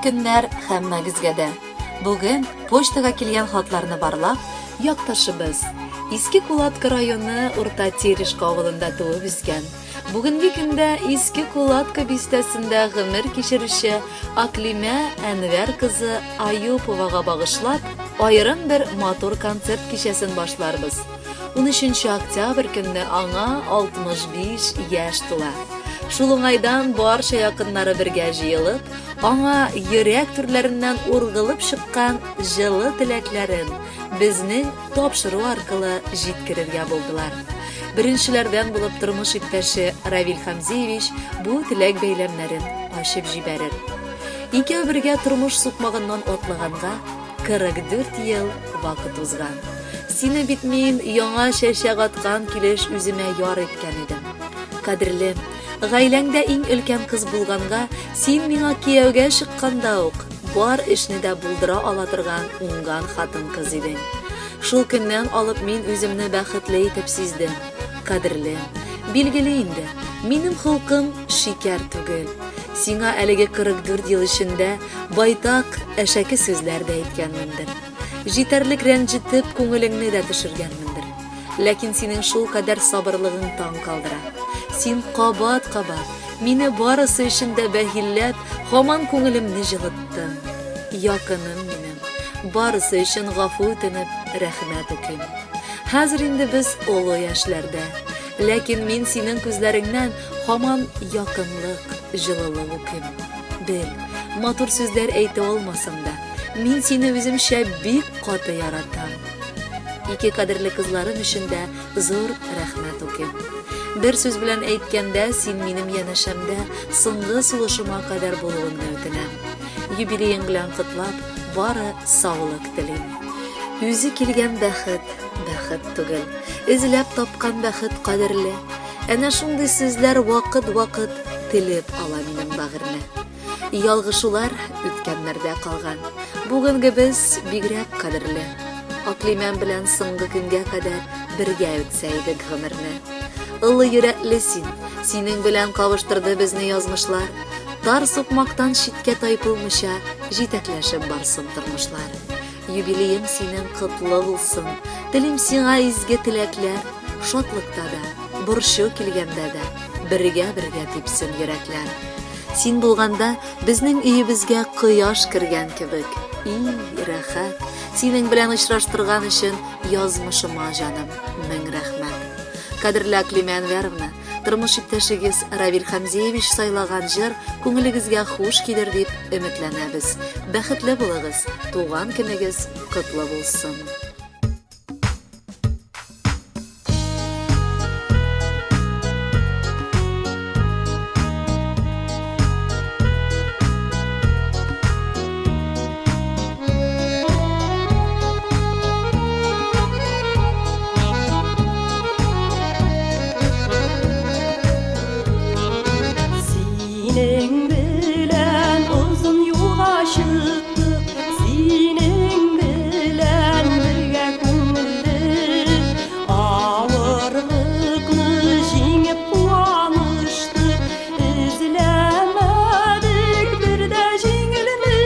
көннәр һәммәгезгә дә! Бүген почтага килгән хатларны барлап, якташыбыз, Иске Кулатка районы Урта Терешка авылында туып үскән, бүгенге көндә Иске Кулатка бистәсендә гомер кичерүче Аклимә Әнвәр кызы Аюповага багышлап, аерым бер матур концерт кичәсен башларбыз. 13 октябрь көнне аңа 65 яшь тула. Шул уңайдан барча якыннары бергә җыелып, аңа йөрәк түрләреннән ургылып чыккан җылы теләкләрен безнең тапшыру аркылы җиткерергә булдылар. Беренчеләрдән булып тормыш иптәше Равил Хамзиевич бу теләк бәйләмнәрен ачып җибәрер. Икәү бергә тормыш сукмагыннан атлаганга 44 ел вакыт узган. Сине бит мин яңа чәчәк аткан килеш үземә яр иткән идем. Кадерлем, гаиләңдә иң өлкән кыз булганга, син миңа кияүгә чыкканда ук бар эшне дә булдыра ала торган уңган хатын-кыз идең. Шул көннән алып мин үземне бәхетле итеп сиздем. Кадерлем, билгеле инде, минем холкым шикәр түгел. Сиңа әлеге 44 ел эчендә байтак әшәке сүзләр дә әйткәнмендер. Җитәрлек рәнҗетеп, күңелеңне дә төшергәнмендер. Ләкин синең шулкадәр сабырлыгың таң калдыра. Син кабат-кабат, мине барысы өчен дә бәхилләп, һаман күңелемне җылыттың. Якыным минем, барысы өчен гафу үтенеп, рәхмәт укыйм. Хәзер инде без олы яшьләрдә. Ләкин мин синең күзләреңнән һаман якынлык, җылылык укыйм. Бел, матур сүзләр әйтә алмасам да, мин сине үземчә бик каты яратам. Ике кадерле кызларым өчен дә зур рәхмәт укыйм. Бер сүз белән әйткәндә, син минем янәшәмдә соңгы сулышыма кадәр булуыңны үтенәм. Юбилеең белән котлап, бары саулык телим. Үзе килгән бәхет, бәхет түгел. Эзләп тапкан бәхет кадерле. Әнә шундый сүзләр вакыт-вакыт телеп ала минем бәгырьне. Ялгышулар үткәннәрдә калган. Бүгенгебез бигрәк кадерле. Аклимәм белән соңгы көнгә кадәр бергә үтсә идек гомерне. Олы йөрәкле син, синең белән кавыштырды безне язмышлар. Тар сукмактан читкә тайпылмыйча җитәкләшеп барсын тормышлар. Юбилеең синең котлы булсын. Телим сиңа изге теләкләр. Шатлыкта да, борчу килгәндә дә бергә-бергә типсен йөрәкләр. Син булганда безнең өебезгә кояш кергән кебек. И, рәхәт. Синең белән очраштырган өчен язмышыма җаным мең рәхмәт. Кадерле Аклимә Әнвәровна, тормыш иптәшегез Равил Хәмзиевич сайлаган җыр күңелегезгә хуш килер дип өметләнәбез. Бәхетле булыгыз, туган көнегез котлы булсын. Синең белән озын юлга чыктык, синең белән бергә күңелле. Авырлыкны җиңеп куаныштык, эзләмәдек бер дә җиңелне.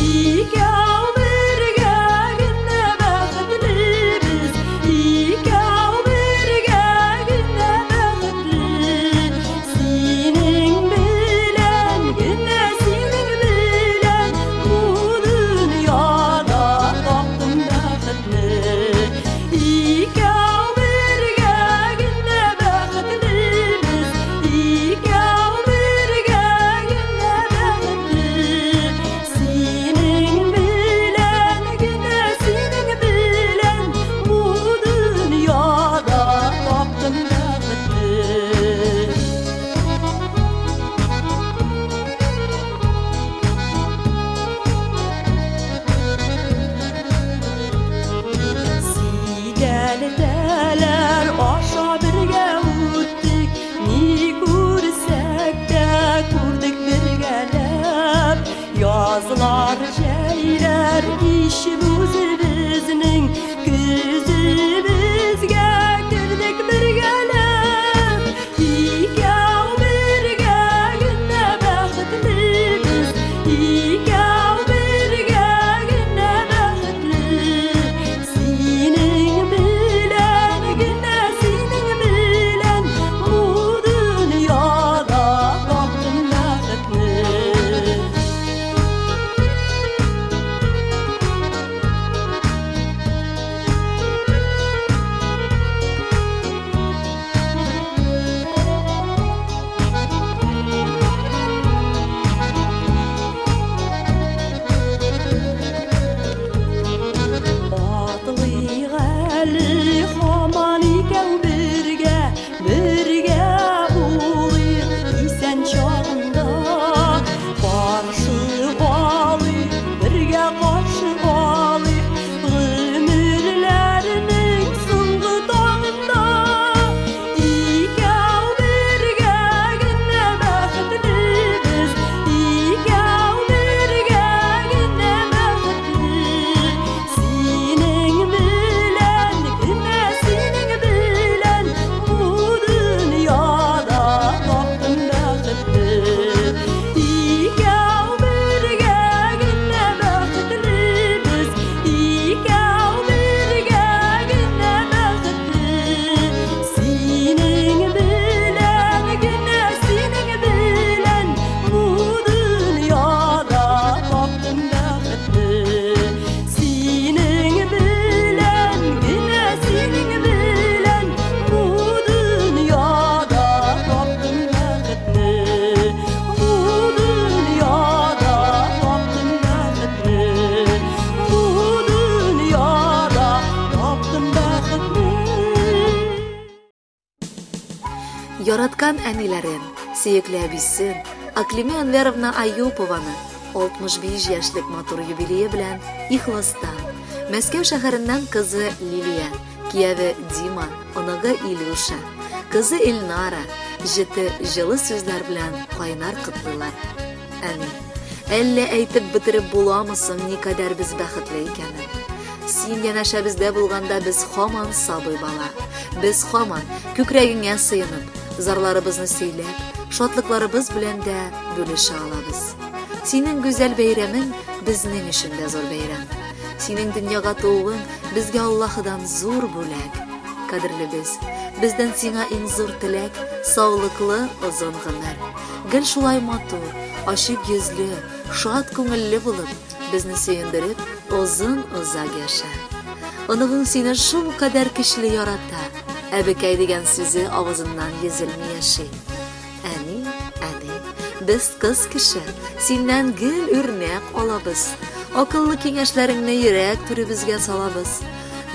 Икәү бергә генә бәхетле без, икәү бергә генә бәхетле. Синең белән генә, синең белән бу дөньяда таптым бәхетне. Икәү бергә генә бәхетле без, икәү бергә генә бәхетле. Синең белән генә, синең белән бу дөньяда таптым бәхетне. Сикәлтәләр аша бергә үттек, ни күрсәк тә күрдек бергәләп. Язлар, җәйләр кичеп үзебезнең көзебезгә кердек бергәләп. Икәү бергә генә бәхетле без, Яраткан әниләрен, сөекле әбисен, Аклимә Әнвәровна Аюпованы 65 яшьлек матур юбилее белән ихластан Мәскәү шәһәреннән кызы Лилия, кияве Дима, оныгы Илюша, кызы Эльнара җете җылы сүзләр белән кайнар котлыйлар. Әни, әллә әйтеп бетереп буламы соң никадәр без бәхетле икәнен? Син янәшәбездә булганда без һаман сабый бала. Без һаман күкрәгеңә сыенып, зарларыбызны сөйләп, шатлыкларыбыз белән дә бүлешә алабыз. Синең гүзәл бәйрәмең безнең өчен дә зур бәйрәм. Синең дөньяга тууың безгә Аллаһыдан зур бүләк. Кадерлебез, бездән сиңа иң зур теләк, саулыклы озын гомер. Гел шулай матур, ачык йөзле, шат күңелле булып, безне сөендереп, озын-озак яшә. Оныгың сине шулкадәр көчле ярата, әбекәй дигән сүзе авызыннан езелми яши. Әни, әни, без кыз кеше, синнән гел үрнәк алабыз. Акыллы киңәшләреңне йөрәк түребезгә салабыз.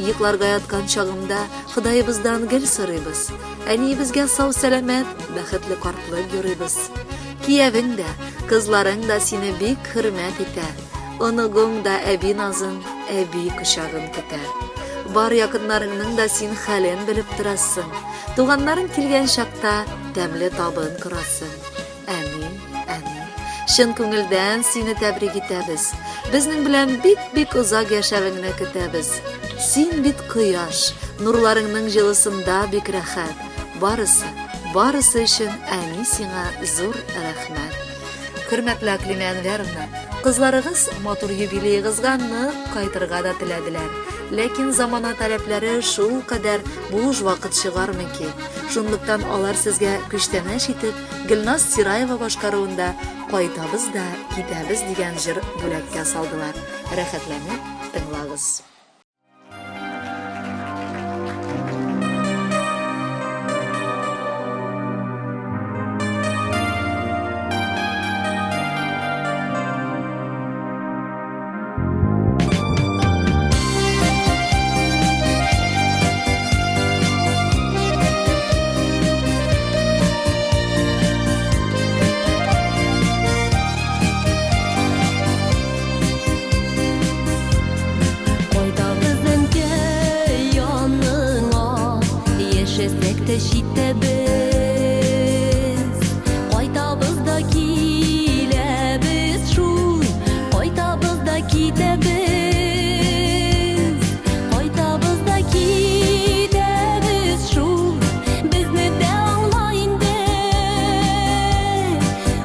Йокларга яткан чагымда Ходаебыздан гел сорыйбыз. Әниебезгә сау-сәламәт, бәхетле картлык юрыйбыз. Киявең дә, кызларың да сине бик хөрмәт итә. Оныгың да әби назын, әби кочагын көтә. Бар якыннарыңның да син хәлен белеп торасың. Туганнарың килгән чакта тәмле табын корасың. Әни, әни, чын күңелдән сине тәбрик итәбез. Безнең белән бик-бик озак яшәвеңне көтәбез. Син бит кояш, нурларыңның җылысында бик рәхәт. Барысы, барысы өчен әни сиңа зур рәхмәт. Хөрмәтле Әклимә Әнвәровна, кызларыгыз матур юбилеегызга нык кайтырга да теләделәр. Ләкин замана таләпләре шулкадәр буш вакыт чыгармый ки. Шунлыктан алар сезгә күчтәнәч итеп Гөлназ Сираева башкаруында Кайтабыз да китәбез дигән җыр бүләккә салдылар. Рәхәтләнеп тыңлагыз. Кайтабыз әнкәй яныңа, яшәсәк тә читтә без. Кайтабыз да киләбез шул, кайтабыз да китәбез. Кайтабыз да китәбез шул, безне дә аңла инде.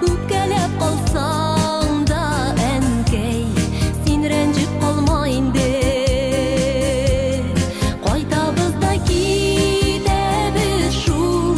Үпкәләп калсаң да, әнкәй, син рәнҗеп калма инде. Кайтабыз да китәбез шул.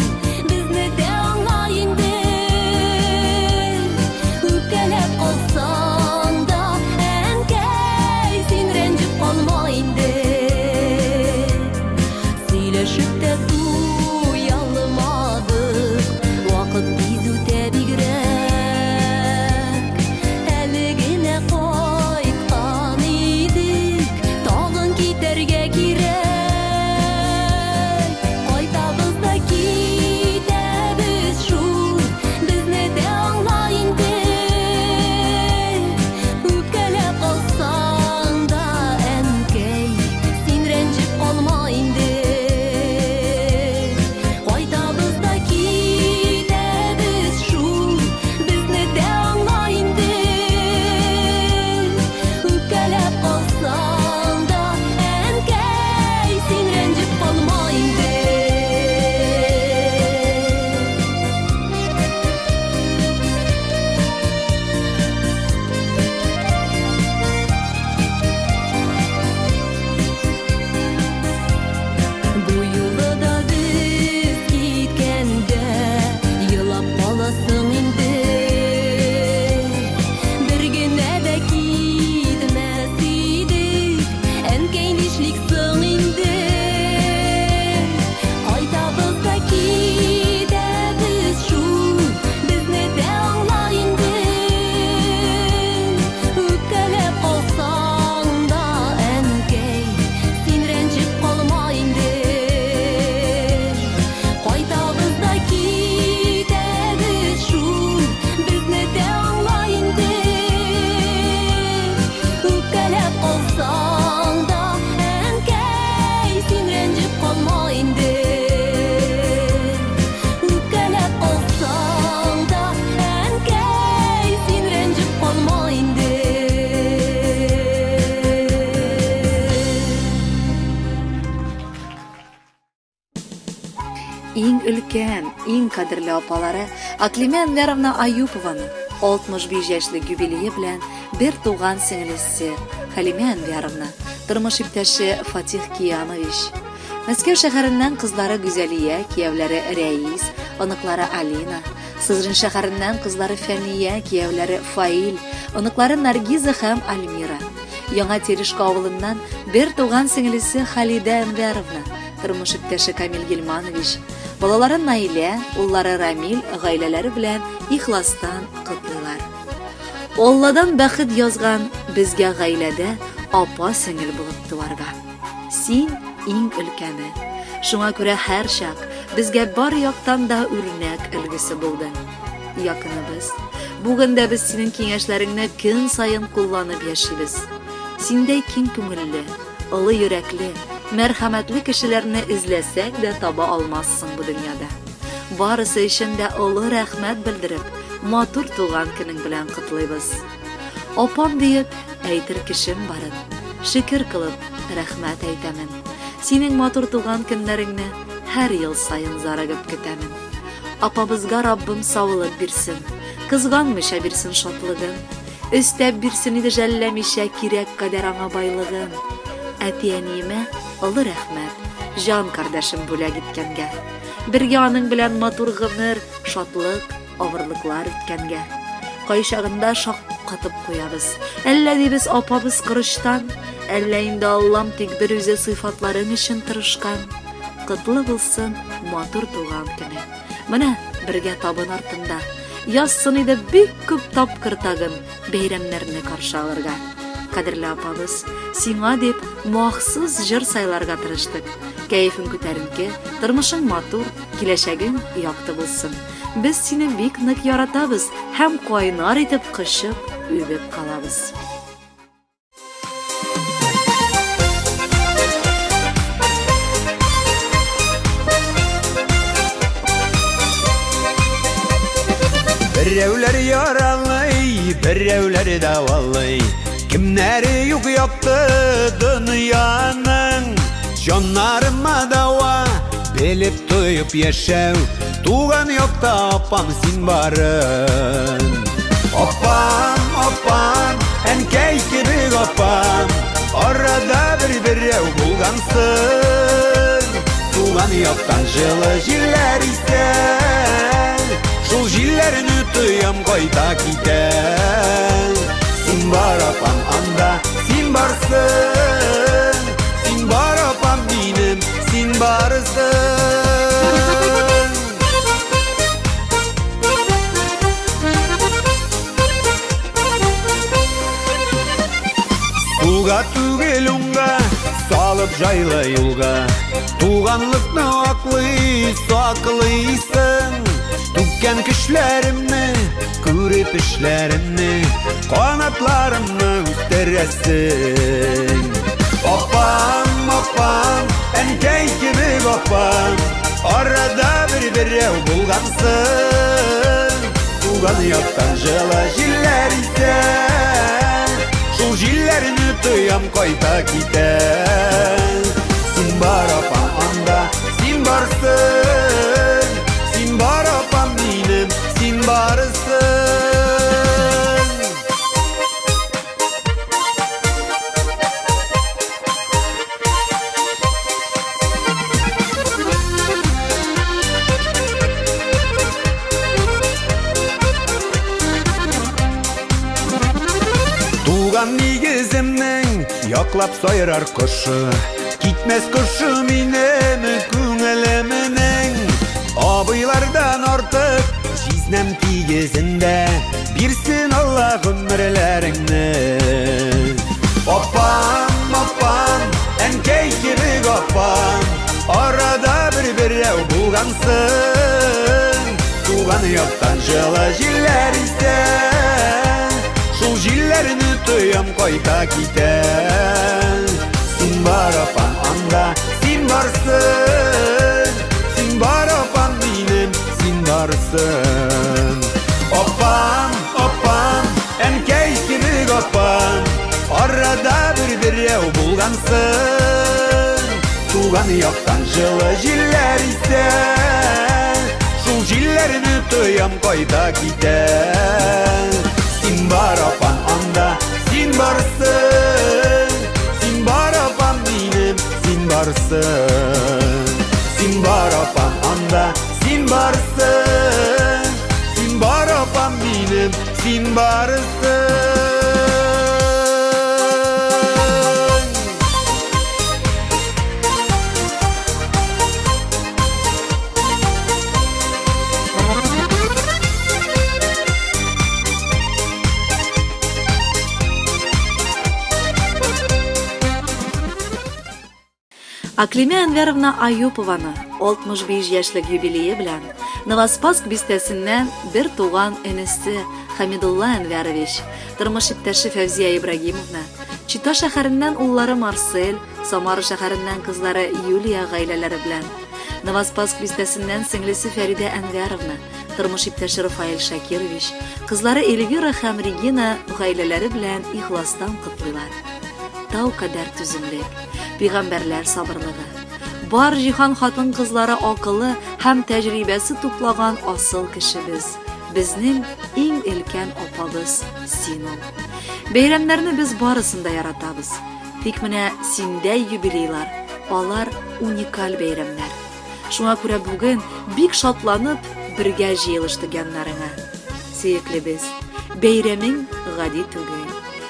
Иң өлкән, иң кадерле апалары Аклимә Әнвәровна Аюпованы 65 яшьлек юбилее белән бер туган сеңлесе Хәлимә Әнвәровна, тормыш иптәше Фатих Киямович, Мәскәү шәһәреннән кызлары Гүзәлия, кияүләре Рәис, оныклары Алина, Сызрань шәһәреннән кызлары Фәния, кияүләре Фаил, оныклары Наргиза һәм Альмира. Яңа Терешка авылыннан бер туган сеңлесе Халидә Әнвәровна, тормыш иптәше Камил Гилманович, балалары Наилә, уллары Рамил гаиләләре белән ихластан котлыйлар. Алладан бәхет язган безгә гаиләдә апа-сеңел булып туарга. Син иң өлкәне. Шуңа күрә һәрчак безгә бар яктан да үрнәк өлгесе булдың. Якыныбыз. Бүген дә без синең киңәшләреңне көн саен кулланып яшибез. Синдәй киң күңелле, олы йөрәкле, мәрхәмәтле кешеләрне эзләсәк дә таба алмассың бу дөньяда. Барысы өчен дә олы рәхмәт белдереп, матур туган көнең белән котлыйбыз. Апам диеп, әйтер кешем барын, шөкер кылып, рәхмәт әйтәмен. Синең матур туган көннәреңне һәр ел саен зарыгып көтәмен. Апабызга Раббым саулык бирсен, кызганмыйча бирсен шатлыгын. Өстәп бирсен иде жәлләмичә кирәк кадәр аңа байлыгын. Әти-әниемә олы рәхмәт, җан кардәшем бүләк иткәнгә. Бергә аның белән матур гомер, шатлык, авырлыклар үткәнгә. Кайчагында шаккатып куябыз. Әллә дибез апабыз корычтан, әллә инде Аллам тик бер үзе сыйфатларың өчен тырышкан. Котлы булсын матур туган көне. Менә бергә табын артында. Язсын иде бик күп тапкыр тагын бәйрәмнәрне каршы алырга. Кадерле апабыз, сиңа дип махсус җыр сайларга тырыштык. Кәефең күтәренке, тормышың матур, киләчәгең якты булсын. Без сине бик нык яратабыз һәм кайнар итеп кочып, үбеп калабыз. Берәүләр яралый, берәүләр дәвалый. Кемнәре юк якты дөньяның. Җаннарыма дәва, белеп тоеп яшәү. Туган якта апам син барын. Апам, апам, әнкәй кебек апам, арада бер берәү булгансың. Туган яктан җылы җилләр исә, шул җилләрне тоям кайта китә. Син бар апам анда, син барсың, син бар апам минем, син барсың. Сулга түгел уңга, салып җайлы юлга. Туганлыкны аклый, саклыйсың. Түккән көчләремне, күреп эшләремне, канатларымны үстерәсең. Апам, апам, әнкәй кебек апам, арада бер берәү булгансың. Туган яктан җылы җилләр исә, шул җилләрне тоям кайта китә. Син бар апам анда, син барсың, син бар апам минем, син барсың. Туган нигеземнең яклап сайрар кошы, китмәс кошы минем күңелемнең. Абыйлардан артык җизнәм тигезендә, бирсен Алла гомерләреңне. Апам, апам, әнкәй кебек апам, арада бер берәү булгансың. Туган яктан җылы җилләр исә, шул җилләрне тоям кайта китә. Син бар апам анда, син барсың, син бар апам минем, син барсың. Апам, апам, әнкәй кебек апам, арада бер берәү булгансың. Туган яктан җылы җилләр исә. Шул җилләрне тоям кайта китә. Син бар, апам, анда, син барсың. Син бар, апам, минем, син барсың. Син бар, апам, анда, син барсың. Син бар, апам, минем, син барсың. Аклимә Әнвәровна Аюпованы 65 яшьлек юбилее белән Новоспасск бистәсеннән бер туган энесе Хамидулла Әнвәрович, тормыш иптәше Фәүзия Ибрагимовна, Чита шәһәреннән уллары Марсель, Самара шәһәреннән кызлары Юлия гаиләләре белән, Новоспасск бистәсеннән сеңлесе Фәридә Әнвәровна, тормыш иптәше Рафаэль Шакирович, кызлары Эльвира һәм Регина гаиләләре белән ихластан котлыйлар. Тау кадәр түземлек, пигамбәрләр сабырлыгы. Бар җиһан хатын-кызлары акылы һәм тәҗрибәсе туплаган асыл кешебез. Безнең иң өлкән апабыз син ул. Бәйрәмнәрне без барысын да яратабыз. Тик менә синдәй юбилейлар, алар уникаль бәйрәмнәр. Шуңа күрә бүген бик шатланып бергә җыелыштык яннарыңа. Сөеклебез, бәйрәмең гади түгел.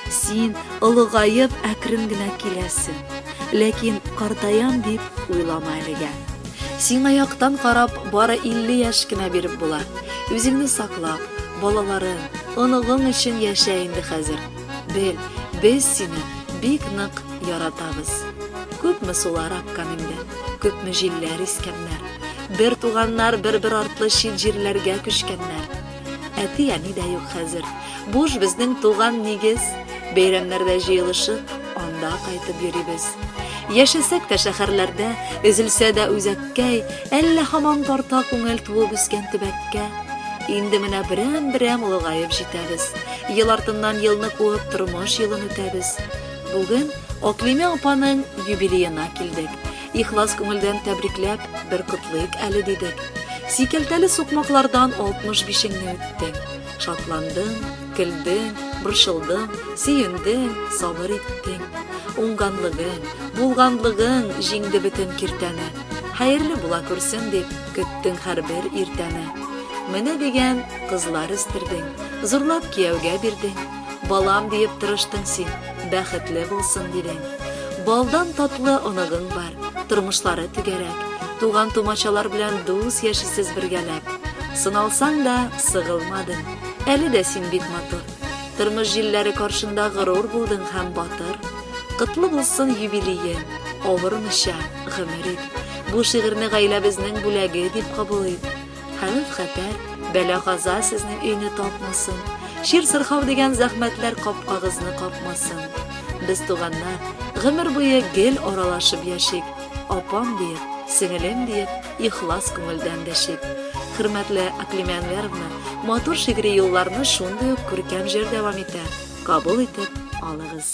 Син олыгаеп әкрен генә киләсең. Ләкин картаям дип уйлама әлегә. Сиңа яктан карап бары 50 яшь кенә биреп була. Үзеңне саклап, балаларың, оныгың өчен яшә инде хәзер. Бел, без сине бик нык яратабыз. Күпме сулар аккан инде, күпме җилләр искәннәр. Бер туганнар бер-бер артлы чит җирләргә күчкәннәр. Әти-әни дә юк хәзер. Буш безнең туган нигез. Бәйрәмнәрдә җыелышып, анда кайтып йөрибез. Яшәсәк тә шәһәрләрдә, өзелсә дә үзәккәй, әллә һаман тарта күңел туып үскән төбәккә. Инде менә берәм-берәм олыгаеп җитәбез. Ел артыннан елны куып тормыш юлын үтәбез. Бүген Аклимә апаның юбилеена килдек. Ихлас күңелдән тәбрикләп, бер котлыйк әле дидек. Сикәлтәле сукмаклардан 65-еңне үттең. Шатландың, көлдең, борчылдың, сөендең, сабыр иттең. Уңганлыгың, булганлыгың җиңде бөтен киртәне. Хәерле була күрсен дип көттең һәрбер иртәне. Менә дигән кызлар үстердең, зурлап кияүгә бирдең. Балам диеп тырыштың син, бәхетле булсын дидең. Балдан татлы оныгың бар, тормышлары түгәрәк. Туган тумачалар белән дус яшисез бергәләп. Сыналсаң да сыгылмадың, әле дә син бик матур. Тормыш җилләре каршында горур булдың һәм батыр. Котлы булсын юбилеең, авырмыйча гомер ит. Бу шигырьне гаиләбезнең бүләге дип кабул ит. Хәвеф-хәтәр, бәла-каза сезнең өйне тапмасын. Чир-сырхау дигән зәхмәтләр капкагызны капмасын. Без туганнар, гомер буе гел аралашып яшик. Апам диеп, сеңелем диеп, ихлас күңелдән дәшик. Хөрмәтле Аклимә Әнвәровна, матур шигъри юлларны шундый ук күркәм җыр дәвам итә. Кабул итеп алыгыз.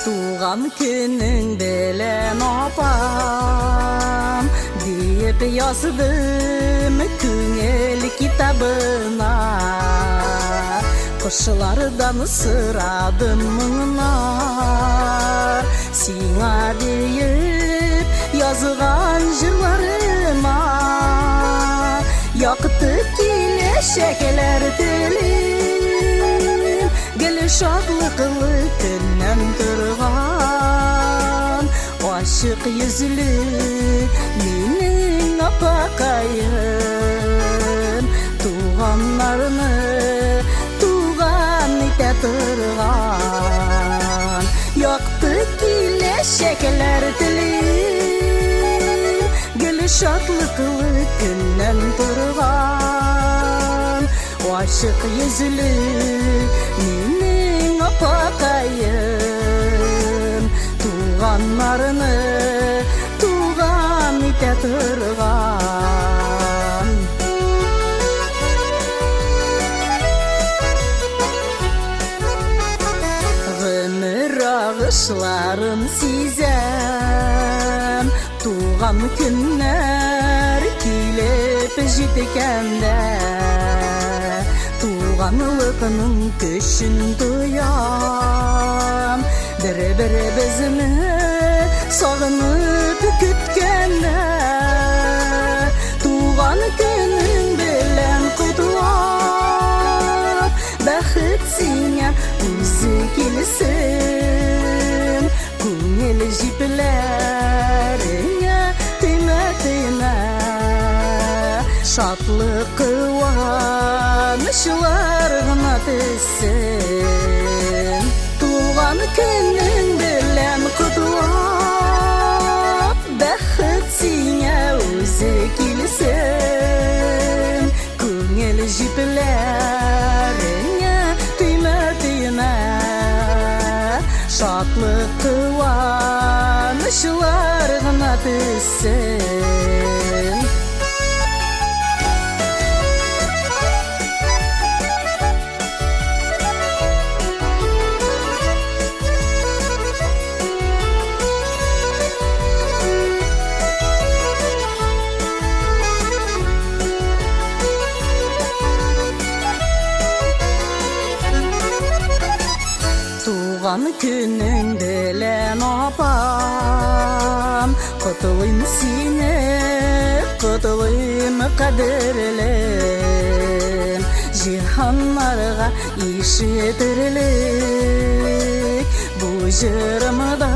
Туган көнең белән, апам, диеп яздым күңел китабына. Кошлардан сорадым моңнар, сиңа диеп язган җырларыма. Якты киләчәкләр телим, гел шатлыклы көннән торган. Ачык йөзле минем апакаем, туганнарны туган итә торган. Якты киләчәкләр телим, гел шатлыклы көннән торган. Ачык йөзле минем апакаем, Туганнарны туган итә торган. Гомер агышларын сизәм, Туган көннәр килеп җиткәндә, Туганлыкның көчен тоям, Бер-беребезне сагынып көткәндә, Туган көнең белән котлап, Бәхет сиңа үзе килсен, Күңел җипләреңә төймә-төймә, Шатлык куанычлар гына төссен. Туган көнең белән котлап, Бәхет сиңа үзе килсен, Күңел җипләреңә төймә-төймә, Шатлык куанычлар гына төссен. Туган көнең белән, апам, Котлыйм сине, котлыйм, кадерлем. Җиһаннарга ишетерлек бу җырымда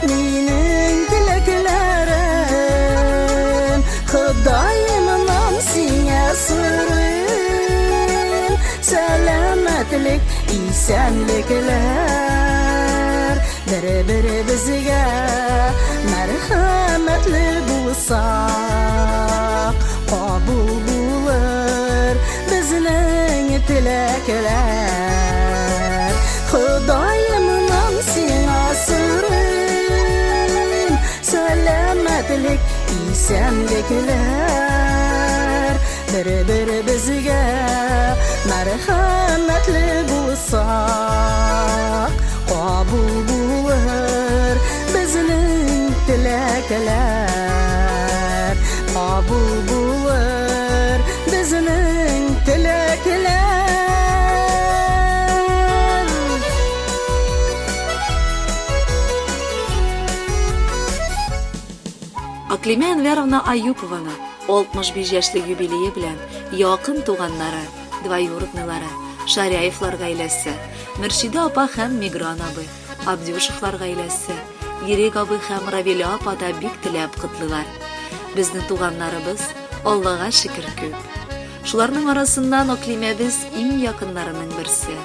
минем теләкләрем. Ходаемнан сиңа сорыйм сәламәтлек, исәнлекләр. Бер-беребезгә мәрхәмәтле булсак, кабул булыр безнең теләкләр. Ходаемнан сиңа сорыйм сәламәтлек, исәнлекләр. Бер-беребезгә мәрхәмәтле булсак, кабул булыр безнең теләкләр. Кабул булыр безнең теләкләр. Аклимә Әнвәровна Аюпованы 65 яшьлек юбилее белән якын туганнары, двоюродныйлары, Шаряевлар гаиләсе, Мөршидә апа һәм Мигран абый, Абдюшевлар гаиләсе, Ирек абый һәм Равилә апа да бик теләп котлыйлар. Безнең туганнарыбыз, Аллага шөкер, күп. Шуларның арасыннан Аклимәбез иң якыннарының берсе.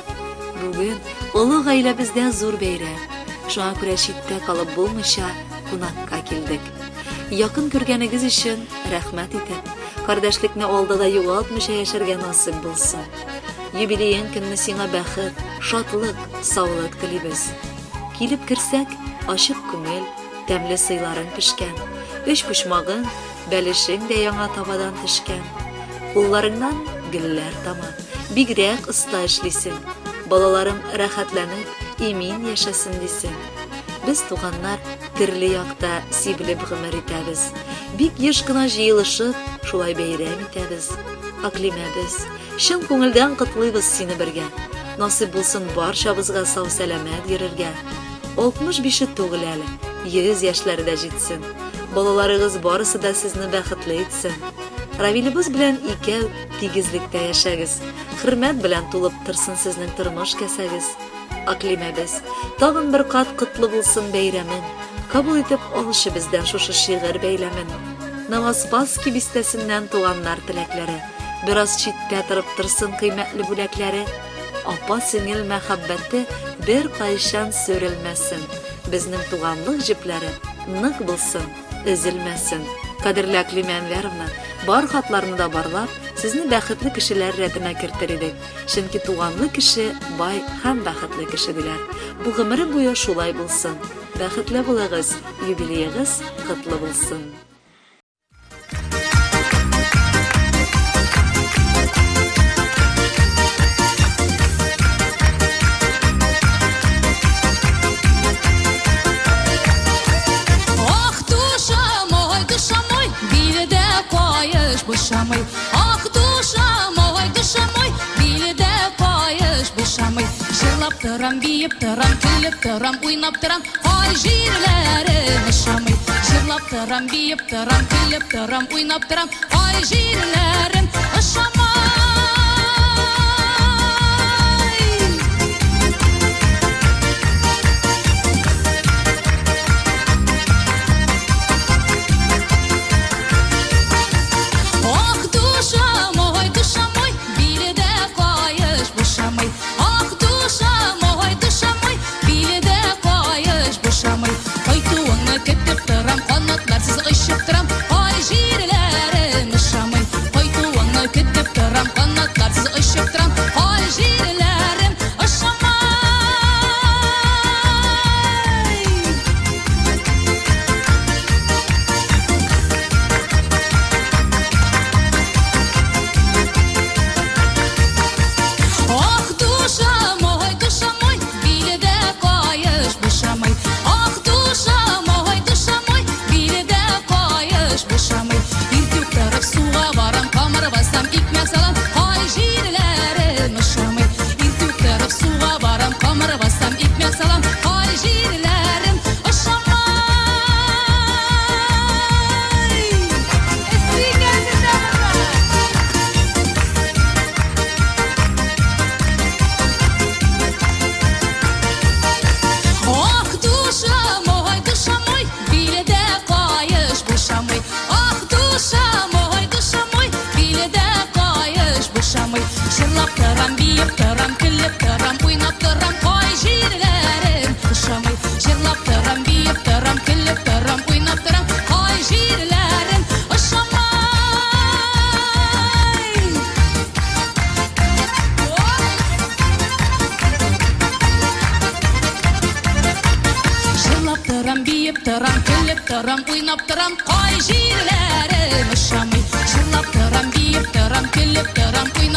Бүген олы гаиләбездә зур бәйрәм. Шуңа күрә читтә калып булмыйча кунакка килдек. Якын күргәнегез өчен рәхмәт итеп, кардәшлекне алда да югалтмыйча яшәргә насыйп булсын. Юбилеең көнне сиңа бәхет, шатлык, саулык телибез. Килеп керсәк, ачык күңел, тәмле сыйларың пешкән, өч почмагың, бәлешең дә яңа табадан төшкән. Кулларыңнан гөлләр тама, бигрәк оста эшлисең. Балаларым рәхәтләнеп, имин яшәсен дисең. Без туганнар төрле якта сибелеп гомер итәбез. Бик еш кына җыелышып, шулай бәйрәм итәбез. Аклимәбез, чын күңелдән котлыйбыз сине бергә. Насыйп булсын барчабызга сау-сәламәт йөрергә. 65-е түгел әле, 100 яшьләре дә җитсен. Балаларыгыз барысы да сезне бәхетле итсен. Равилебез белән икәү тигезлектә яшәгез. Хөрмәт белән тулып торсын сезнең тормыш кәсәгез. Аклимәбез, тагын бер кат котлы булсын бәйрәмең. Кабул итеп алчы бездән шушы шигырь бәйләмен. Новоспасский бистәсеннән туганнар теләкләре. Бераз читтә торып торсын кыйммәтле бүләкләре. Апа-сеңел мәхәббәте беркайчан сүрелмәсен. Безнең туганлык җепләре нык булсын, өзелмәсен. Кадерле Аклимә Әнвәровна, Бар хатларны да барлап, сезне бәхетле кешеләр рәтенә кертер идек. Чөнки туганлы кеше бай һәм бәхетле кеше диләр. Бу гомере буе шулай булсын. Бәхетле булыгыз, юбилеегыз котлы булсын. Ах, душа мой, душа мой, билдә каеш бушамый. Ах, душа мой, душа мой, билдә каеш бушамый. Җырлап торам, биеп торам, көлеп торам, уйнап торам, кай җирләрем ошамый. Җырлап торам, биеп торам, көлеп торам, уйнап торам, кай җирләрем ошамый. Ах, душа мой, душа мой, билдә каеш бушамый. Ах, душа мой, душа мой, билдә каеш бушамый. Кайтуыңны көтеп торам, канатларсыз очып торам, кай җирләрем ошамый. Кайтуыңны көтеп торам, канатларсыз очып торам, кай җирләрем ошамый. Ах, душа мой, душа мой, билдә каеш бушамый. Ах, душа мой, душа мой, билдә каеш бушамый. Иртүк торып суга барам, камыр басам, икмәк салам, кай җирләрем ошамый. Иртүк торып суга барам, камыр басам, икмәк салам, кай җирләрем ошамый. Ах, душа мой, душа мой, билдә каеш бушамый. Ах, душа мой, душа мой, билдә каеш бушамый. Җырлап торам, биеп торам, көлеп торам, уйнап торам, кай җирләрем ошамый. Җырлап торам, биеп торам, көлеп торам, уйнап торам, кай җирләрем ошамый. Җырлап торам, биеп торам, көлеп торам, уйнап торам, кай җирләрем ошамый. Җырлап торам, биеп торам, көлеп торам, уйнап